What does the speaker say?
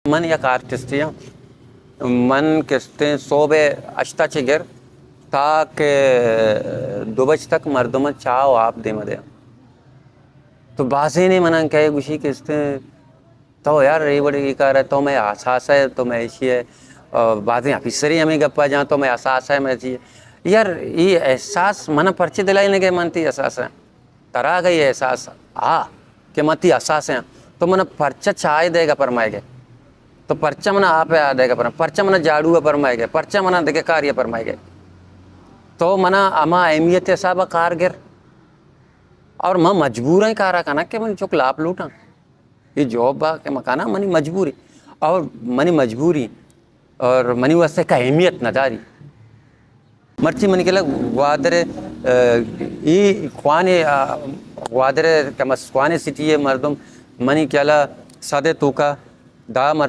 من یک آرٹسٹے آں۔ من کستیں صبح ہشتا چہ گر تا کہ دو بج تک مردم چاہ و آپ دیما دیاں۔ تو بازینے مناں کئے گوشی کستیں، تو یار اے وڑے اے کار ہے، تو مئے اثاثہ ہے، تو مئے ایشی ہے۔ آ، بازیں آفیسری ہمیں گپا جاں، تو مئے اثاثہ ہے، مئے چی ہے۔ یار، اے احساس من پرچے دلائینگے من تئی اثاثہ؟ ترا اگہ اے احساس آ کہ من تئی اثاثہ آں، تو من پرچہ چائے دیگا پرمائے گئے؟ تو پرچہ من آپ آ دیگا پرمائے؟ پرچہ من جاڑو پرمائے گئے؟ پرچہ من دگہ کاری پرمائے گئے؟ تو من ہما اہمیت حساب کار گر۔ اور من مجبور ہیں کارا کناں کہ من چک لاپ لوٹاں۔ یہ جاب با کہ مکانا منی مجبوری۔ اور منی مجبوری اور منی واسطے کا اہمیت نہ داری۔ مرچی منی کلا گوادر، آ، ای خوان، آ، گوادر کم از خوان سٹی مردم منی کلا صد توکا دہ مردم